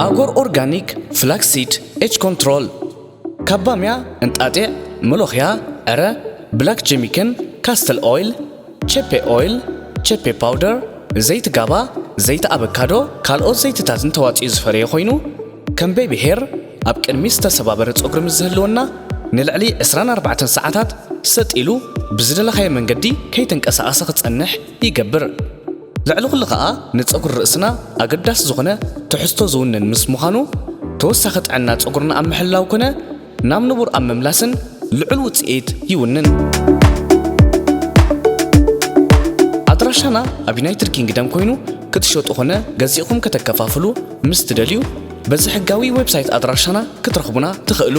ኣጎር ኦርጋኒክ ፍላክሲድ ኤጅ ኮንትሮል ካብ ባምያ፣ እንጣጢዕ፣ መሎኽያ፣ ዕረ፣ ብላክ ጀሚክን ካስተል ኦይል፣ ቼፔ ኦይል፣ ቼፔ ፓውደር፣ ዘይቲ ጋባ፣ ዘይቲ ኣበካዶ፣ ካልኦት ዘይትታትን ተዋፂኡ ዝፈረየ ኮይኑ ከም ቤቢ ሄር ኣብ ቅድሚት ዝተሰባበረ ፀጉሪ ምስ ዝህልወና ንልዕሊ ዕስራን ኣርባዕተን ሰዓታት ሰጥ ኢሉ ብዝደለኻዮ መንገዲ ከይተንቀሳቐሰ ክፀንሕ ይገብር። ልዕሊ ኩሉ ኸኣ ንጸጉሪ ርእስና ኣገዳሲ ዝኾነ ትሕዝቶ ዝውንን ምስ ምዃኑ፣ ተወሳኺ ጥዕና ጸጉርና ኣብ ምሕላው ኮነ ናብ ንቡር ኣብ ምምላስን ልዑል ውጽኢት ይውንን። ኣድራሻና ኣብ ዩናይትድ ኪንግደም ኮይኑ ክትሸጡ ኾነ ገዚእኹም ከተከፋፍሉ ምስ ትደልዩ፣ በዚ ሕጋዊ ዌብሳይት ኣድራሻና ክትረኽቡና ትኽእሉ።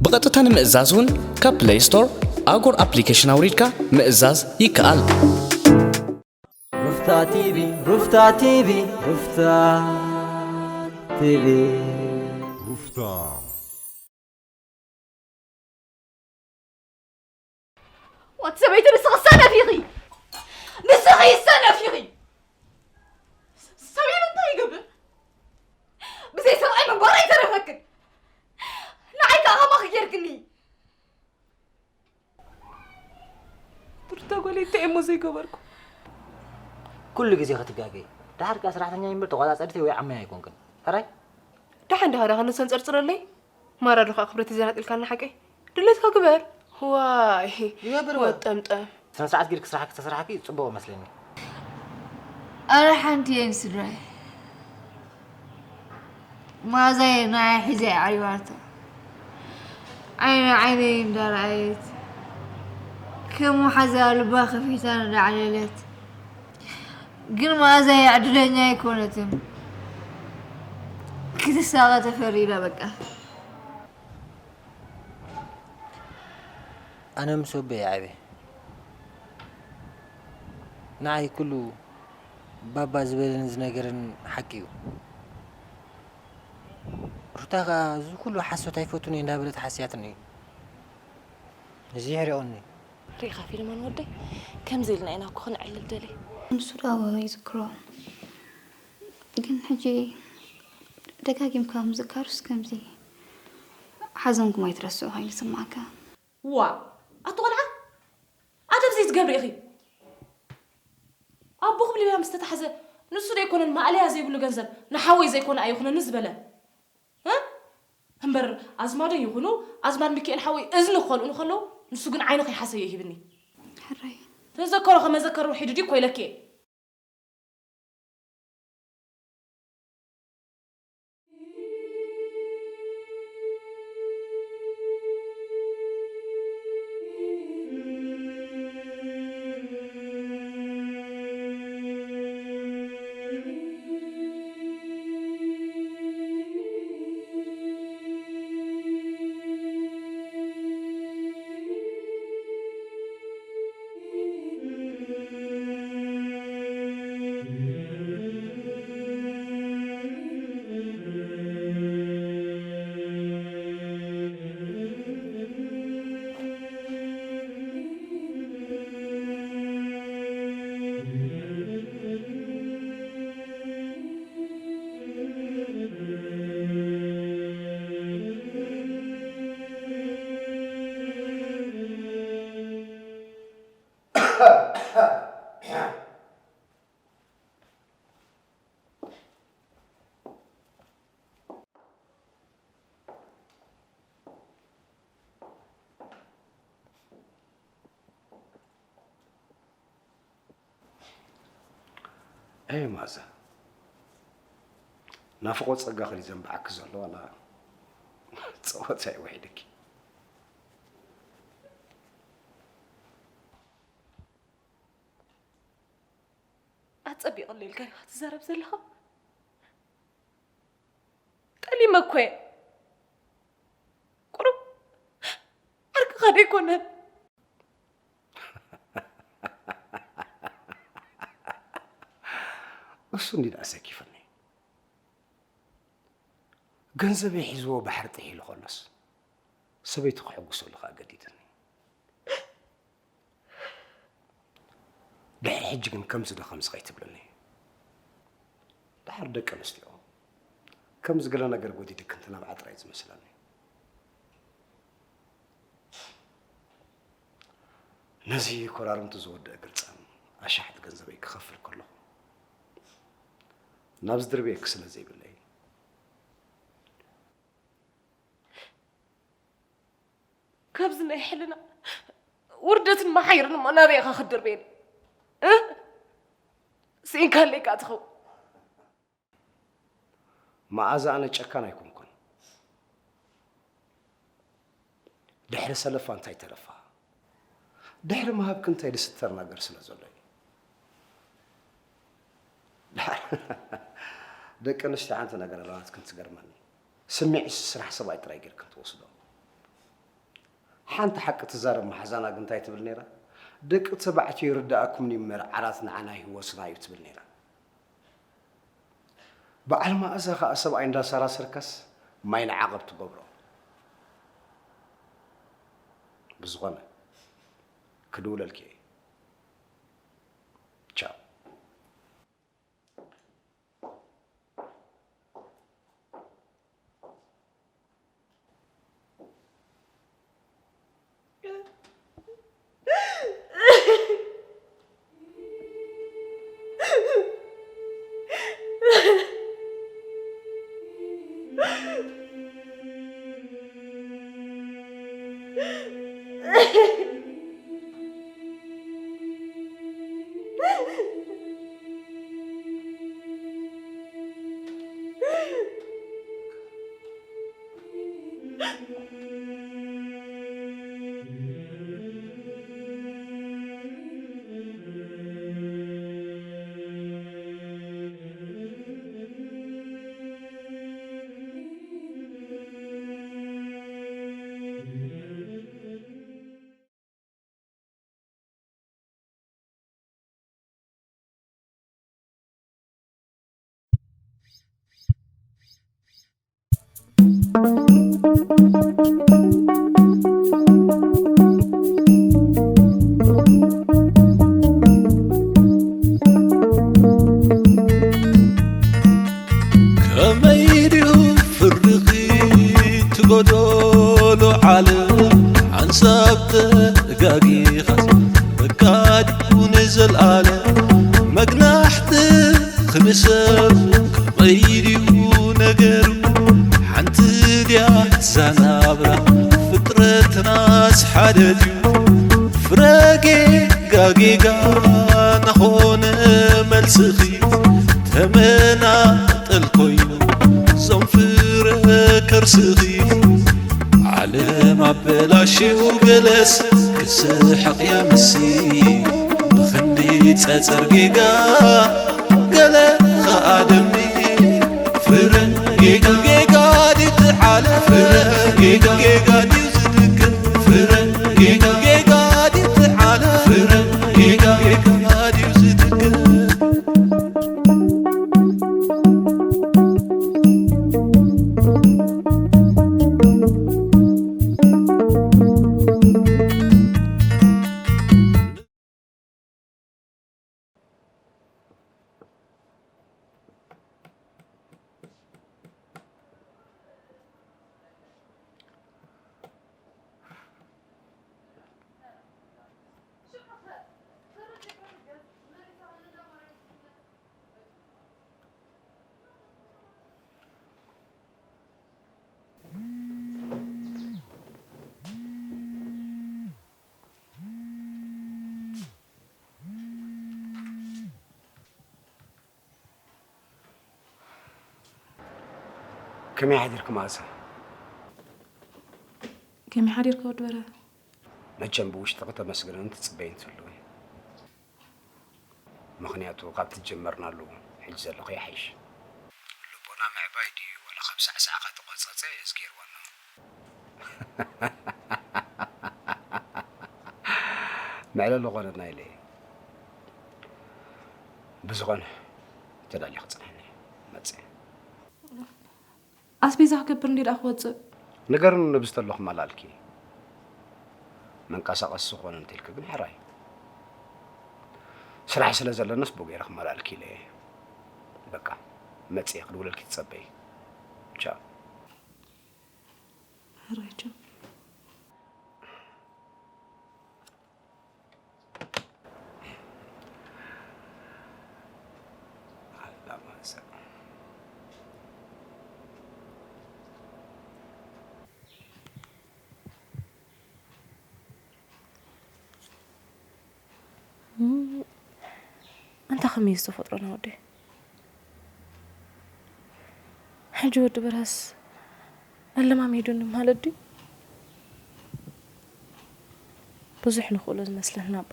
ብቐጥታ ንምእዛዝ እውን ካብ ፕለይ ስቶር ኣጎር ኣፕሊኬሽን ኣውሪድካ ምእዛዝ ይከኣል። ሩፍታ ቲቪ፣ ሩፍታ ቲቪ፣ ሩፍታ ቲቪ። ሩፍታ። ወዲ ሰበይቲ ንስኺ ሰነፍ ኢኺ። ንስኺ ሰነፍ ኢኺ። ሰብኣይ እንታይ ይገብር? ብዘይ ሰብኣይ ምንባር ኣይተረፈክን። ንዓይ ከኣ ከማኺ ጌርክኒ። ሩታ ጓለይ እንታይ እሞ ዘይገበርኩ? ኩሉ ግዜ ክትጋገይ። ደሓር ከኣ ሰራሕተኛ እምበር ተቆጻጸርቲ ወይ ዓማይ ኣይኮንክን። ሕራይ? ደሓን ደኣ ደኣ ክንሰንጸርጽረለይ? ማራ ዶ ከኣ ክብረት ይዘናጢልካና ሓቀይ? ድሌትካ ግበር። ዋይ። ይገብር እወ። ወጠምጠም። ስነ ስርዓት ጌርክ ስራሕኪ ተሰራሕኪ ጽቡቕ መስለኒ። ኣረ ሓንቲ እየ ንስድራይ። መኣዛየ ንዓይ ሒዛ እያ ዓሪባቶ። ዓይኒ ዓይነይ እንዳረኣየት፣ ከም መሓዛ ልባ ከፊታ እንዳዓለለት። ግን መኣዛየ ዕድለኛ ኣይኮነትን። ክትሳቐ ተፈሪዳ በቃ። ኣነ ምስ ወበይ ዓብየ። ንዓይ ኩሉ ባባ ዝበለኒ ዝነገረኒ ሓቂ እዩ። ሩታ ከኣ እዚ ኩሉ ሓሶት ኣይፈቱን እየ እንዳበለት ሓስያትኒ እዩ። እዚ የሕሪቐኒ። ሪኢኻ ፊልሞን ወደይ፣ ከምዚ ኢልና ኢና እኮ ክንዕልል ደልየ። ንሱ ደኣ ይዝክሮ። ግን ሕጂ ደጋጊምካ ምዝካሩስ ከምዚ ሓዘንኩም ኣይትረስዑ ኮይኑ ይስምዓካ። ዋ፣ ኣቲ ቆልዓ፣ ኣደብ ዘይትገብሪ ኢኺ። ኣቦኹም ሊብያ ምስ ተታሕዘ፣ ንሱ ዶ ኣይኮነን ማእለያ ዘይብሉ ገንዘብ ንሓወይ ዘይኮነ ኣይኹነኒ ዝበለ? እ? እምበር ኣዝማደይ ይኹኑ ኣዝማድ ሚካኤል ሓወይ እዝኒ ክኸልኡኒ ከለዉ፣ ንሱ ግን ዓይኑ ከይሓሰየ ይህብኒ። ሕራይ። ተዘከሮ ከመዘከር ውሒዱ ድዩ ኮይለኪ? ኣይ ማዘ፣ ናፍቖት ጸጋ ክሊ ዘንብዓኪ ዘሎ ዋላ ጸወታ ይውሒድኪ። ኣጸቢቕለይ ኢልካ ዲኻ ትዛረብ ዘለኻ? ጠሊመ እኮ እየ። ቁሩብ ዓርክኻ ዶ ኣይኮነን? እሱ እንዲ ደኣ ሰኪፈኒ። ገንዘበይ ሒዝዎ ባሕሪ ጥሒሉ ከሎስ፣ ሰበይቱ ክሕጉሰሉ ከኣ ገዲድኒ። ድሕሪ ሕጂ ግን ከምዚ ዶ ከምዚ ከይትብለኒ። ድሓር ደቂ ኣንስትዮ ከምዚ ገለ ነገር ጎዲድክን ትነብዓ ጥራይ ዝመስለኒ። ነዚ ኮራርምቱ ዝወድእ ግርጻን ኣሻሓት ገንዘበይ ክኸፍል ከለኹ፣ ናብ ዝድርብየኪ ስለ ዘይብለይ። ካብዚ ናይ ሕልና ውርደትን መሓይርን እሞ ናበይ ኢኻ ክትድርበየኒ? እ? ስኢንካለይ ከኣ ትኸውን። መኣዛ፣ ኣነ ጨካን ኣይኮንኩን። ድሕሪ ሰለፋ እንታይ ተረፋ? ድሕሪ ምሃብኪ እንታይ ዝስተር ነገር ስለ ዘሎ እዩ። ደቂ ኣንስትዮ ሓንቲ ነገር ኣለዋ ናትክን ትገርመኒ። ስሚዕስ ስራሕ ሰብኣይ ጥራይ ጌርክን ትወስዶ። ሓንቲ ሓቂ ትዛረብ መሓዛና ግን እንታይ ትብል ነይራ? ደቂ ተባዕትዮ ይርድኣኩም እዩ እምበር ዓራት ንዓና ይህወስና እዩ ትብል ነይራ። በዓል መኣዛ ኸኣ ሰብኣይ እንዳሰራሰርካስ ማይ ንዓቐብ ትገብሮ። ብዝኾነ ክድውለልኪ እየ። ቻው። ከመይ ድዩ ፍርድኺ ትጎደሎ ዓለም ሓንሳብ ተጋጊኻስ በቃ ድዩ ንዘልኣለም መግናሕትኺ ንሰብ ከመይ ድዩ ነገሩ ሓንቲ ድያ ዛናብራ ፍጥረትናስ ሓደ ድዩ ፍረ ጌጋ ጌጋ ናኾነ መልስኺ ተመናጠል ኮይኑ ዞም ፍረ ከርስኺ ዓለም ኣበላሽው ገለስ ክስሕቕ የምሲ ብኽንዲ ጸጸር ጌጋ ገለ ኸኣ ደሚ ፍረ ጌጋ ጌጋ ድዩ ትዓለ ፍረ ጌጋ ጌጋ ድዩ ዝድግም ፍረ ጌጋ ጌጋ ድዩ ትዓለ ፍረ ጌጋ ጌጋ ድዩ ዝድግም ከመይ ሓዲርኪ መኣዛ? ከመይ ሓዲርካ ወዲ በረኸት? መቸም ብውሽጥኺ ተመስግንን ትጽበይን ትህልዊ። ምኽንያቱ ካብቲ ዝጀመርናሉ ሕጂ ዘለኹ ይሓይሽ። ልቦና ምዕባይ ድዩ ወላ ካብ ሳዕሳዕካ ተቖጸጸ እዝጌር ዋና። መዕለሊ ኾነና ኢለ እየ። ብዝኾነ ተዳልዩ ክጽንሐኒ መጽእ። ኣስቤዛ ክገብር እንዲ ደኣ ክወጽእ። ንገርኒ ንብዝተ ኣለኹ መላልኪ። መንቀሳቐሲ ዝኾነ እንተልኪ ግን ሕራይ። ስራሕ ስለ ዘለንስ ብኡ ገይረ ክመላልኪ ኢለ እየ። በቃ መጽየ ክድውለልኪ ትጸበይ። ቻው። ሕራይ ቻው። ኣላ ማሳ። ኣንታ ከመይ ዝተፈጥሮና ወደይ? ሕጂ ወዲ በርሀስ ኣለማሚዱኒ ማለት ድዩ? ብዙሕ ንኽእሎ ዝመስለና እባ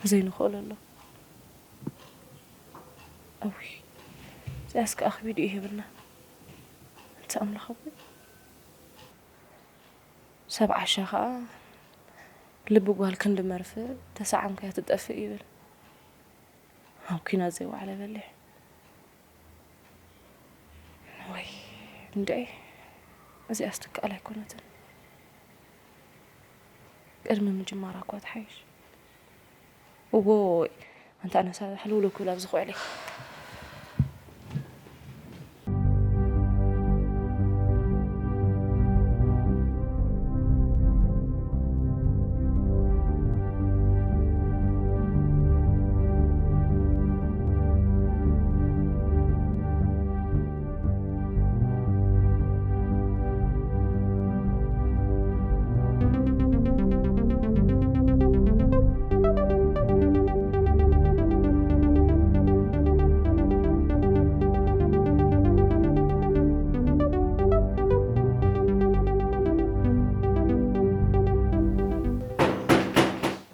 ዘይንኽእሎ ኣሎ። እውይ፣ እዚኣስ ከኣ ከቢዱ እዩ ይህብና። ኣንታ ኣምላኽ ኣቦይ። ሰብ ዓሻ ኸኣ ልቢ ጓል ክንዲ መርፍእ ተሰዓምካያ ትጠፍእ ይብል። ኣብ ኲናት ዘይወዓለ በሊሕ። ወይ እንድዒ፣ እዚኣስ ትከኣል ኣይኮነትን። ቅድሚ ምጅማራ እኳ ትሓይሽ። እዎይ፣ ኣንታ ኣነሳ ሕልውለው ክብል ኣብዚ ክውዕል እየ።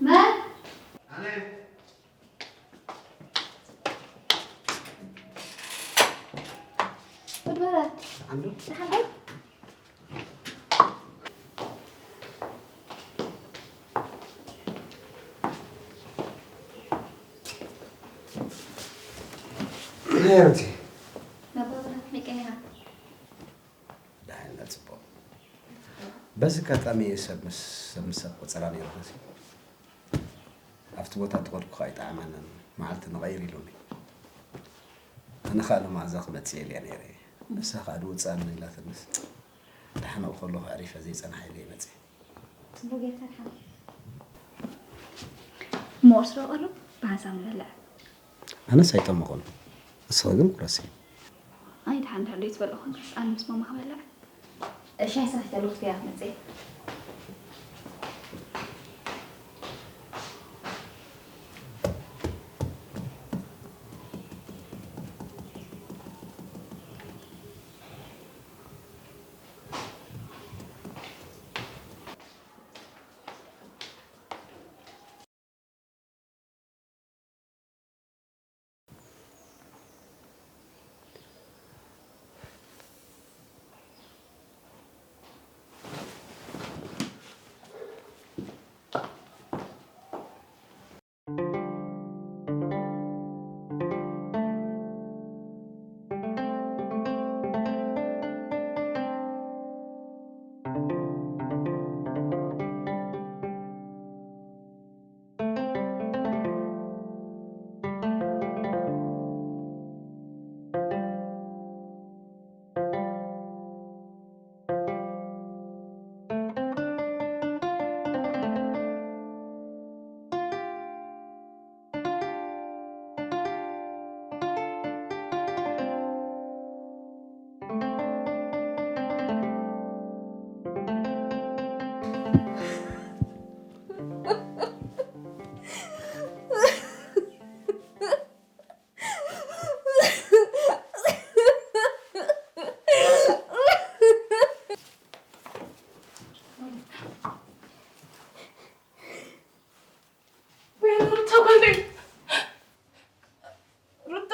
መን? ኣነ። ወዲ በረድ። ዓንዱ። ደሓን ዶ? ነርቲ። ናባ በረድ ከመይ ቀኒኻ? ደሓን ኢና፣ ጽቡቕ። በዚ ኣጋጣሚ ሰብ ምስ፣ ሰብ ምስ ሰብ ቆጸራ ነይሩኻሲ። ኣብቲ ቦታ ተኾድኩ ከኣ ኣይጠዓመንን፣ መዓልቲ ንቐይር ኢሉኒ። ኣነ ኸኣ ንመኣዛ ክመጽእ ኢለ እየ ነይረ። ንሳ ኸኣ ድውጽኣኒ ኢላትንስ፣ ደሓን ኣብኡ ከለኹ ኣዕሪፈ ዘይጸንሓ ኢለ እየ መጽየ። ጽቡቕ ጌርካ ደሓን። እሞ ቁርሲ ዶ ቀርብ? ብሓንሳብ ንበልዕ። ኣነስ ኣይጠመኹን። ንስኺ ግን ቁረሲ። ኣይ ደሓን ድሕር ዘይትበልዑ ኮንክስ፣ ኣነ ምስ ማማ ክበልዕ። ሻሂ ሰቲተ ኣለኹ፣ ክያ ክትመጽእ። ሩታ ጓለይ፣ ሩታ፣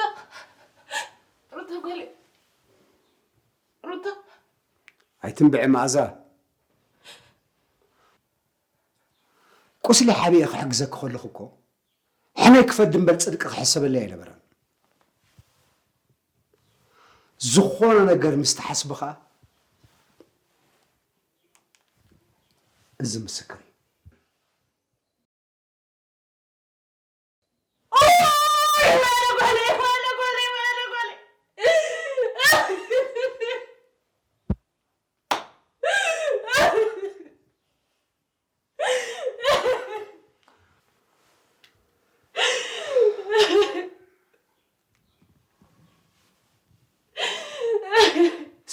ሩታ ጓለይ፣ ሩታ። ኣይትንብዒ መኣዛ። ቁስሊ ሓቢኤ ክሕግዘኪ ከለኹ እኮ ሕመይ ክፈዲ እምበር ጽድቂ ክሕሰበለይ ኣይነበረን። ዝኾነ ነገር ምስ ትሓስቢ ኸኣ እዚ ምስክር እዩ።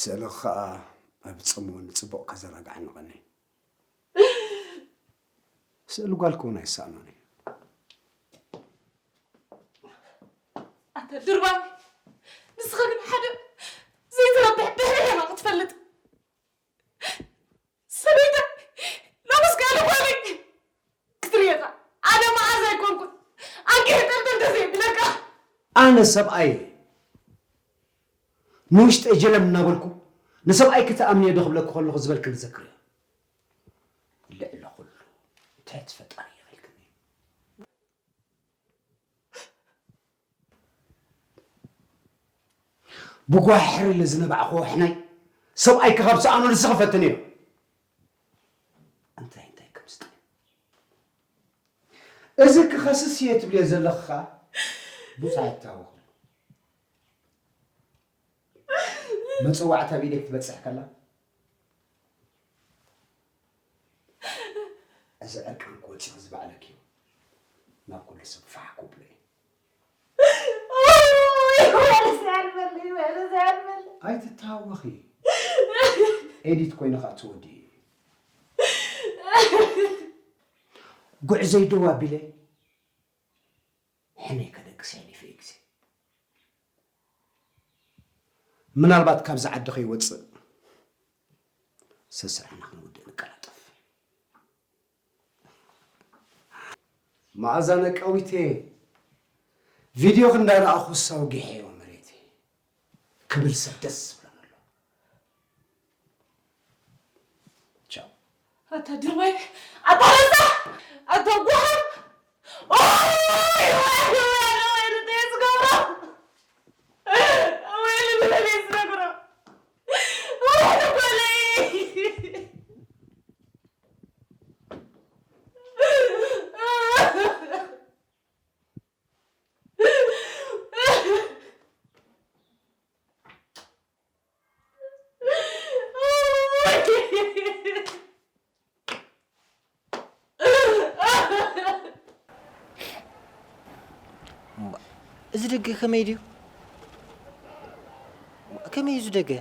ስእልኺ ከኣ ኣብ ጽምዋ ንጽቡቕ ከዘናግዓኒ ቀንየ። ስእሊ ጓልኪ እውን ኣይሰኣኖን እዩ። ኣታ ድርባይ፣ ንስኻ ግን ሓደ ዘይትረብሕ ብሕብሕ ኢኻ ክትፈልጥ። ሰበይተይ፣ ሎምስ ገለ ኮነይ ክትርእየካ። ኣነ መዓዝ ኣይኮንኩን ኣንቂሕ ጠልጠል ተዘይብለካ። ኣነ ሰብኣይ ንውሽጠይ ጀለም እናበልኩ፣ ንሰብኣይ ክትኣምንዮ ዶ ክብለኪ ከለኹ ዝበልክኒ ዘክርዮ። ልዕሊ ኩሉ ትሕቲ ፈጣሪ ይበልክኒ። ብጓሕሪ ኢለ ዝነባዕኽዎ ሕናይ ሰብኣይኪ ካብ ሰኣኖ ንስኺ ፈትንዮ። እንታይ እንታይ ከም ዝጠ-፣ እዚ ክኸስስ እየ ትብልዮ ዘለኺ ኸኣ ብዙሕ ኣይታወኽሉ። መጸዋዕታ ኣብ ኢደይ ክትበጽሕ ከላ፣ እዚ ዕርቃን ክወጽእ ዝበዓለኪ እዩ። ናብ ኩሉ ሰብ ፋሕ ክብሎ እዩ። ኣይትታወኺ። ኤዲት ኮይንኻ ትወዲ። ጉዕዞይ ደው ኣቢለ ሕነይ ከደቅስ የሕሊፈ ግዜ። ምናልባት ካብዚ ዓዲ ከይወፅእ ሰስርሕና ክንውድእ ንቀላጠፍ። መኣዛ ነቃዊቴ፣ ቪድዮኽ እንዳረኣኹ ሳውጊሐዮ መሬት ክብል ሰብ ደስ ዝብሎ ኣሎ። ቻው። ኣታ ድርባይ፣ ኣታ ረሳሕ፣ ኣታ ጓሓፍ። ኦይ፣ ወይ፣ ወይ፣ ወይ፣ እንታይ ዝገብሮ? ወይ፣ እንታይ ዝነግሮ? ወይ፣ በለይ። እምባ፣ እዚ ደገ ከመይ ድዩ? ከመይ እዩ እዚ ደገ?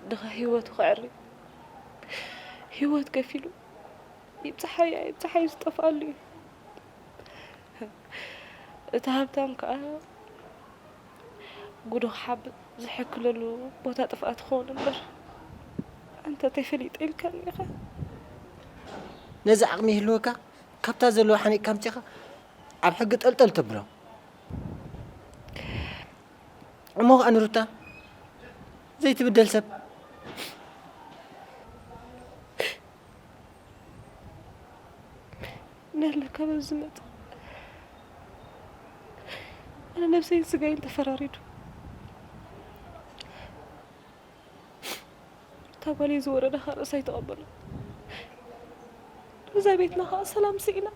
ድኻ ህይወቱ ከዕሪ፣ ህይወት ከፊሉ ይብጽሓያ ይብጽሓዩ ዝጠፍኣሉ እዩ። እቲ ሃብታም ከኣ ጉዱ ክሓብእ ዝሕክለሉ ቦታ ጥፍኣት ክኸውን እምበር፣ ኣንተ ተፈሊጠ ኢልካኒ ኢኻ። ነዚ ዓቕሚ ይህልወካ፣ ካብታ ዘለዋ ሓኒቕካ ኣምጺኻ ኣብ ሕጊ ጠልጠል ተብሎ። እሞ ኸኣ ንሩታ ዘይትብደል ሰብ። ነለ ካበዚ ዝመጽእ ኣነ ነብሰይን ስጋይን ተፈራሪዱ። እታ ጓለይ ዝወረዳ ኸኣ ርእሳ ኣይተቐበሎ። እዛ ቤትና ኸኣ ሰላም ስኢና።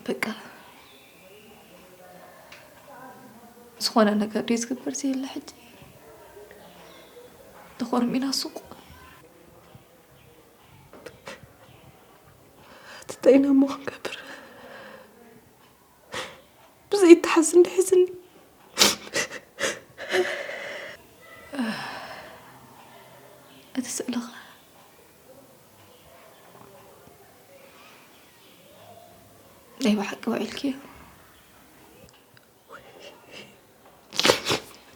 በቃ ዝኾነ ነገር ድዩ ዝግበር ዘየለ ሕጂ? ተኾርሚና ሱቕ። ትተይና እሞ ክንገብር? ብዘይተሓዝ እንዲ ሒዝኒ። እቲ ስእልኻ ናይ ብሓቂ ውዒልክዮ?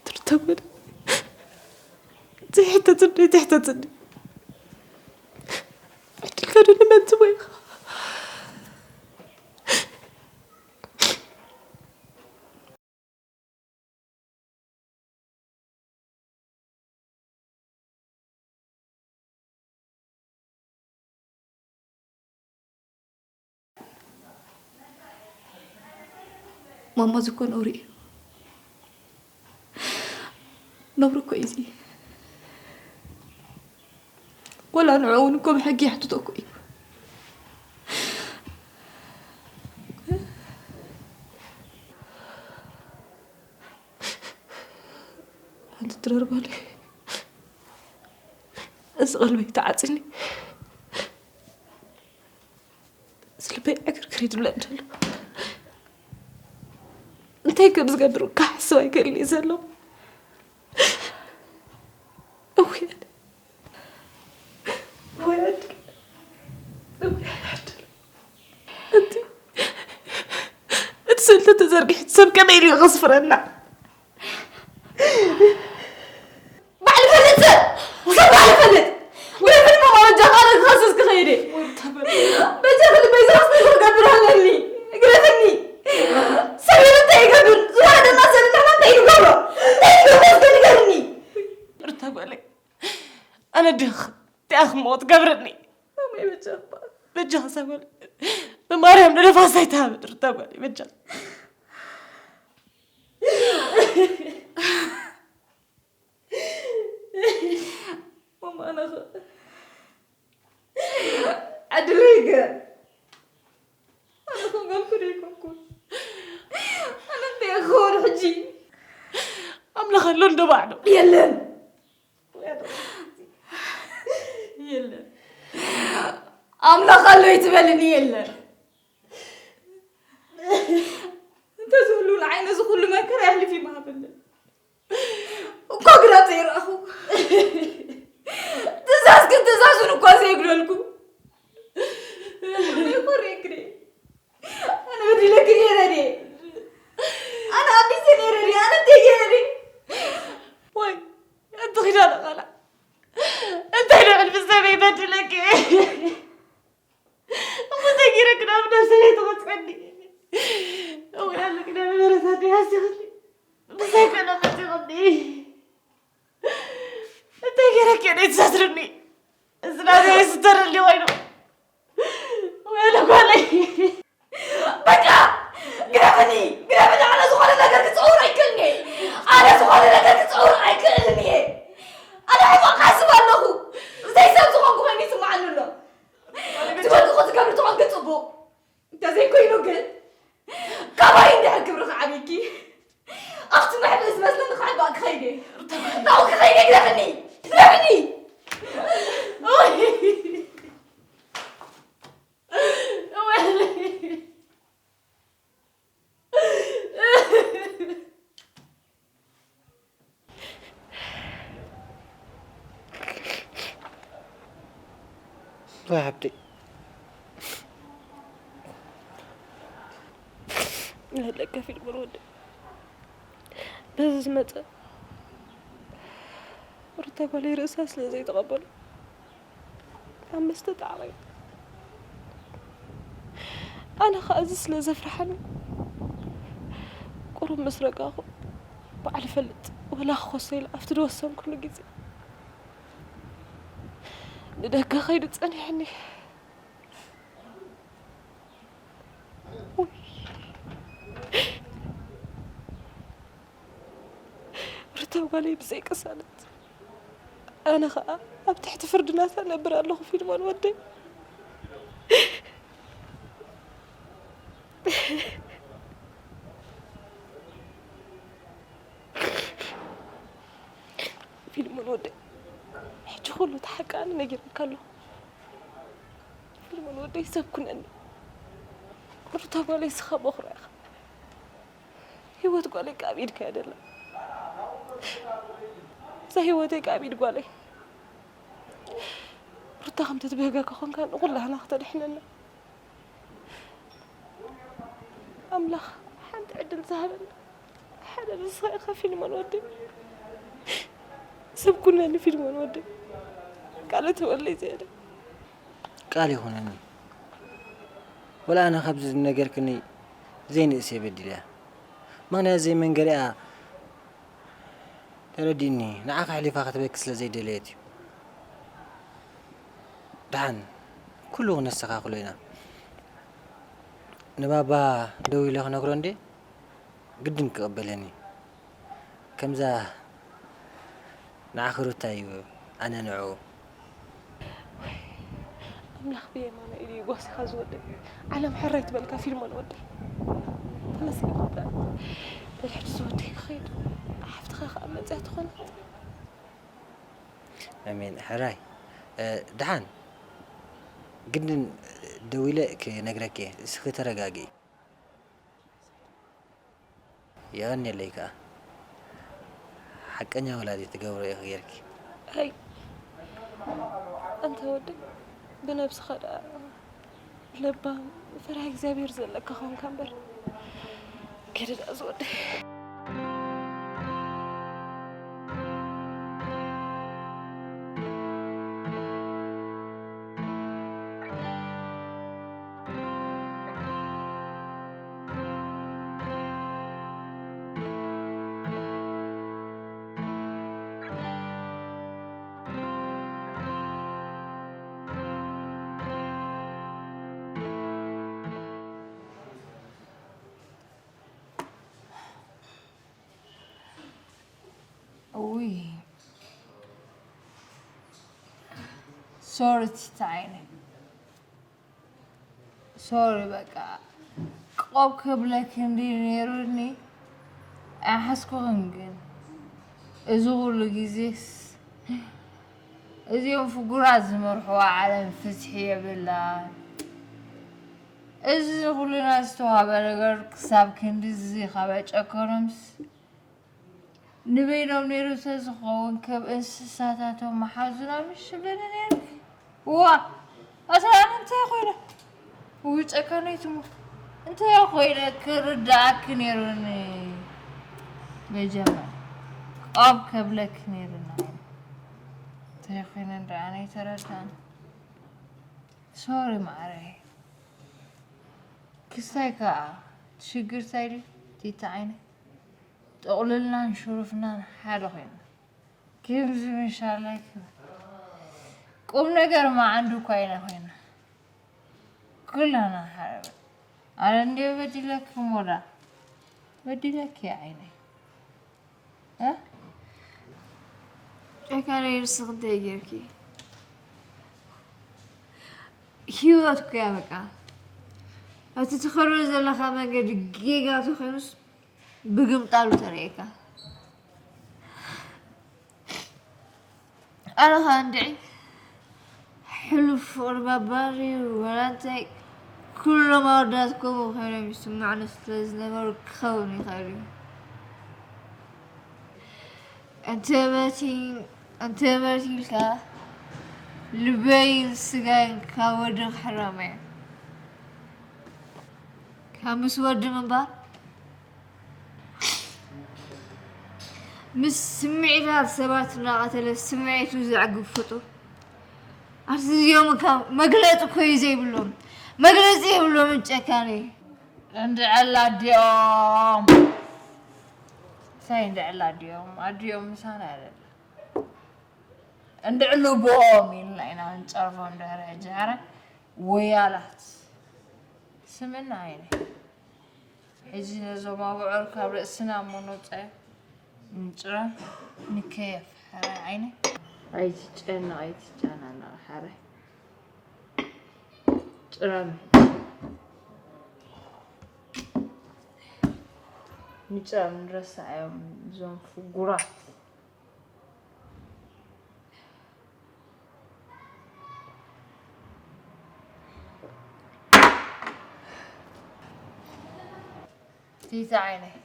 ትርተጎድ ዘይሕተትኒ ዘይሕተትኒ ዕድልካ ዶ ንመን ትቦ ኢኻ? ማማ ዝኮን ኦሪ እዩ። ነውሪ እኮ እዩ እዚ። ወላ ንዕኡ እውን እኮ ብሕጊ ይሕትቶ እኮ እዩ። ሓንቲ ትረርባለይ፣ እዚ ቀልበይ ተዓፅኒ። እዚ ልበይ ዕግርግር ይድብለኒ ዘሎ። እንታይ ከም ዝገብር ክሓስብ ኣይክእልን እየ ዘሎ። እውይ ኣነ፣ እውይ ኣነ፣ እውይ ኣነ። እቲ፣ እቲ ስእሊ ተዘርጊሑ ሰብ ከመይ ኢሉ እዩ ከስፍረና? ባዕሉ ፈልጥ ሰብ! ሰብ ባዕሉ ፈልጥ! ግደፍኒ እሞ በጃኻ ኣነ ክኸስስ ክኸይድ እየ። በጃኺ ልበይ ዝኸስስ ክገብር ኣለኒ። ግደፍኒ! ሰብ ኢሉ እንታይ ይገብር? ዝወረደና ሰብ ንሕና እንታይ ንገብሮ? እንታይ ንገብሮ እስከ ንገርኒ? ሩታ ጓለይ፣ ኣነ ድኽ እቲኣ ክመውት ገብረኒ። ማማይ በጃኻ። በጃኻ ሳጓል። ብማርያም ንነፋስ ኣይትሃበኒ ሩታ ጓለይ በጃኻ። ማማ ኣነ ኸ ዕድለይ ገ ኣነ ክገብር ኣይኮንኩን። ኣነ እንታይ ክኸውን ሕጂ? ኣምላኽ ኣሎ እንዶ ባዕሉ። የለን። የለን። ኣምላኽ ኣሎ ይትበልኒ የለን። እንተ ዝህሉ ንዓይ ነዚ ኩሉ መከራ የሕልፍ ይምሃበለን። እኮ ግራ ዘይረኣኹ። ትእዛዝ ግን ትእዛዙን እኳ ዘይብለልኩ። ይኮሬ ግሬ። ኣነ በዲለኪ ነይረ ድየ? ኣነ ኣቢዘ ነይረ ድየ? ኣነ እንታይ ገይረ ድየ? ወይ፣ ኣንቲ ኪዳነ ቃላ። እንታይ ልዕል ብሰበይ በዲለኪ? እሞ እንታይ ገይረ ክዳብ ነብሰይ ትቐፅዐኒ? ወይ፣ ኣነ ክዳብ በረታ ድያ ሲኽኒ? ብዘይ ከለመት ይቕኒ። እንታይ ገይረኪ እየ ዘይትሰትርኒ? እዚ ናተይ ይስተረሊ ኮይኑ። ወይለ ጓለይ። በቃ! ግደፍኒ! ግደፍኒ! ኣነ ዝኾነ ነገር ክጸውር ኣይክእልን እየ። ኣነ ዝኾነ ነገር ክጸውር ኣይክእልን እየ። ኣነ ሕማቕ ክሓስብ ኣለኹ። ብዘይ ሰብ ዝኾንኩ ኮይኑ ይስምዓኒ ኣሎ። እቲ ወርቂ ክትገብሪ ተኾንኪ ጽቡቕ። እንተዘይኮይኑ ግን፣ ካባይ እንድሕር ክብሪ ክዓብይኪ፣ ኣብቲ መሕብኢ ዝመስለኒ ክሕባእ ክኸይድ እየ። ናብኡ ክኸይድ እየ፣ ግደፍኒ! ግደፍኒ! ኦይ! ኦይ! ወይ ሓብተይ፣ ይህለካ ፊልሞን ወደይ፣ በዚ ዝመጸ ሩታ ጓለይ ርእሳ ስለ ዘይተቐበሎ ኣብ መስተ ጣዕመ። ኣነ ኸኣ እዚ ስለ ዘፍርሓኒ፣ ቁሩብ ምስ ረጋኹ ባዕሉ ይፈልጥ፣ ወላ ክኾሶ ኢለ ኣብቲ ዝወሰንኩሉ ግዜ ንደገ ኸይዱ ጸኒሕኒ። ውይ። ሩታ ጓለይ ብዘይ ቅሳነት፣ ኣነ ኸኣ ኣብ ትሕቲ ፍርዲ ናታ እነብር ኣለኹ ፊልሞን ወደይ። ፊልሞን ወደይ፣ ሕጂ ኩሉ እቲ ሓቂ ኣነ ነጊረካ ኣለኹ። ፊልሞን ወደይ፣ ሰብ ኩነኒ። ሩታ ጓለይ፣ ንስኻ በኹራ ኢኻ። ህይወት ጓለይ ከኣ ኣብ ኢድካ እያ ዘላ። እዛ ህይወተይ ከኣ ኣብ ኢድ ጓለይ። ሩታ ከምቲ ትብህጋ ከኾንካ ንኹላህና ክተድሕነና ኣምላኽ ሓንቲ ዕድል ዝሃበና ሓደ ንስኻ ኢኻ ፊልሞን ወደይ። ሰብ ኩነኒ ፊልሞን ወደይ። ቃል ትበለይ ዝያዳ። ቃል ይኹነኒ። ወላ ኣነ ካብዚ ዝነገርክኒ ዘይንእስ እየ በዲለያ። ምኽንያት ዘይመንገሪኣ ተረዲእኒ፣ ንዓኻ ኣሕሊፋ ክትበኪ ስለ ዘይደለየት እዩ። ደሓን፣ ኩሉ ክነስተኻኽሎ ኢና። ንባባ ደዊለ ክነግሮ እንዴ፣ ግድን ክቕበለኒ። ከምዛ ንዓኺ ሩታ እዩ፣ ኣነ ንዕኡ። ኣምላኽ ብየማኑ ኢሉ ይጓስኻ ዝወደይ። ዓለም ሕራይ ትበልካ ፊልሞን ወደይ። ተመስገን ወደይ። በል ሕጂ ዝወደይ ክኸይድ። ሓፍትኻ ከኣ መጽያ ትኾነት። ኣሜን። ሕራይ፣ እ፣ ደሓን ግን ደዊለ ክነግረኪ እየ። እስኺ ተረጋግኢ። የቐንየለይ ከኣ። ሓቀኛ ወላዲት ትገብሮ ኢኺ ጌርኪ። ኣይ ኣንታ ወደይ ብነብስኻ ደኣ ለባም ፈሪሃ እግዚኣብሄር ዘለካ ኾንካ እምበር ገለ ደኣ ዝወደይ። ውይ ሶሪ ቲቲ ዓይነይ ሶሪ በቃ ቆብ ከብለኪ እንዲ ነይሩኒ ኣይሓስኩኽን ግን እዚ ኩሉ ግዜስ እዚኦም ፍጉራት ዝመርሕዋ ዓለም ፍትሒ የብላን። እዚ ኩልና ዝተዋህበ ነገር ክሳብ ክንድዚ ካብ ኣጨከኖምስ ንበይኖም ነይሩ ተዝኸውን ከም እንስሳታቶም ምሓዙና ምሽ በለ ነይሩ። እዋ ኣታ ኣነ እንታይ ኮይነ? ውይ ጨካነይትሞ እንታይ ኮይነ ክርዳኣኪ ነይሩኒ መጀመር ቆብ ከብለኪ ነይሩና እንታይ ኮይነ እንዳ ኣነ ይተረዳን ሶሪ ማዕረይ ክስታይ ከዓ ትሽግር እንታይ ድዩ ቲቲ ዓይነ ጥቕልልናን ሽሩፍናን ሓደ ኮይና ከምዚ ምሻላይ ክብል ቁም ነገር መዓንዱ እኳ ኢና ኮይና ኩላና ሓደ ኣረ እንድዮ በዲለኪ ሞዳ በዲለኪ ዓይነይ እ ጨካነይ ንስኺ እንታይ ጌርኪ? ህይወት እኮ እያ በቃ። እቲ ትኸዶ ዘለኻ መንገዲ ጌጋ ተኾይኑስ ብግምጣሉ ተርእየካ። ኣነ ኸኣ እንድዒ ሕሉፍ ፍቕሪ ባባር እዩ ወላ እንታይ ኩሎም ኣወዳት ከምኡ ኮይኖም ይስምዑኒ ስለ ዝነበሩ ክኸውን ይኽእል እዩ። እንተበቲልካ ልበይን ስጋይን ካብ ወዲ ክሕረም እየ ካብ ምስ ወዲ ምንባር ምስ ስምዒታት ሰባት እናቐተለ ስምዒቱ ዘዕግብ ፍጡር ኣቲ እዚኦም እካ መግለፂ እኮ እዩ ዘይብሎም መግለፂ የብሎምን ጨካኒ እንድዕላ ኣዲኦም እንታይ እንድዕላ ኣዲኦም ኣዲኦም ምሳና ያለላ እንድዕሉ ብኦም ኢልና ኢና ንፀርፎም ድሕሪ ሕጂ ሓረ ወያላት ስምና ዓይነ ሕጂ ነዞም ኣቡዑር ካብ ርእስና እሞ ነውፀዮ ንጭረም ንከየፍ ሓረ ዓይነ ኣይትጨነቕ ኣይትጨናነቕ ሓረ ጭረም ንጨም ንረሳዮም እዞም ፍጉራት ቲቲ ዓይነይ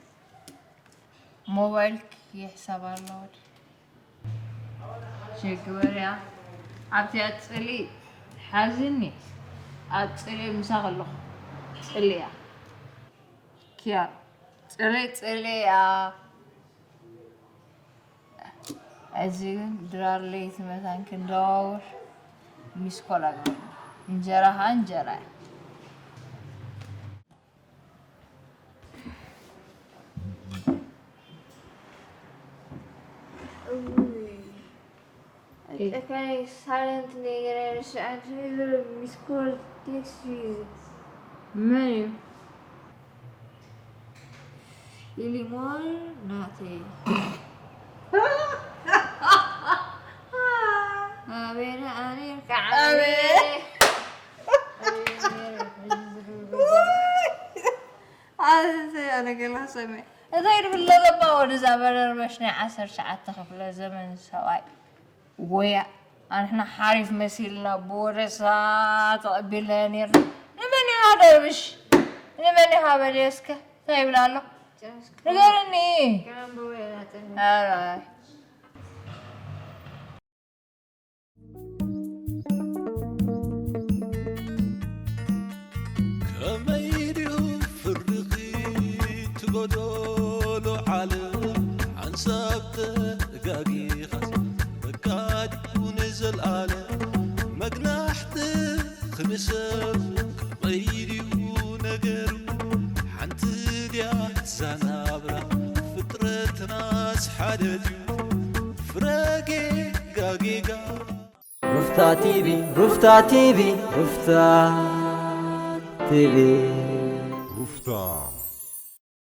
ሞባይልኪ ይሕሳብ ኣለዎ ዶ? ሸግበርያ ኣብቲ ኣጽሊ ሓዝኒ ኣጽሊ ምሳ ከለኹ ጽልያ ኪያ ጽሊ ጽልያ እዚ ግን ድራር ለይቲ መታን ክንደዋወል ሚስኮል ኣግበኒ እንጀራ ኸዓ እንጀራ እያ ጨካኝ ሳይለንት ነገር ያለሽ አንቺ ነገር ሚስኮል ቴክስት ዩዝ ምን እዩ ፊሊሞን ናተይ ኣበይ ደኣ ነርካ ዓበየ? ኣዚ ኣነ ገላ ሰመ እንታይ ድብሎ ዘባ ወደዛ በደርበሽ ናይ ዓሰርተ ትሽዓተ ክፍለ ዘመን ሰብኣይ ጎያ ኣንሕና ሓሪፍ መሲልና ብወረሳ ተቐቢልና ነርና። ንመን ኢኻ ደርብሽ? ንመን ኢኻ በልዮ እስከ እንታይ ይብል ኣሎ? ንገርኒ። ኣራይ ከመይ ድዩ ፍርቂ ትጎደሎ ዓለም ሓንሳብ ተጋጊኻስ በቃ ድዩ ንዘልኣለም መግናሕቲ ክንሰብ ከመይ ድዩ ነገሩ ሓንቲ ድያ ዛናብራ ፍጥረትናስ ሓደ ድዩ ፍረ ጌጋ ጌጋ ሩፍታ ቲቪ ሩፍታ ቲቪ ሩፍታ ቲቪ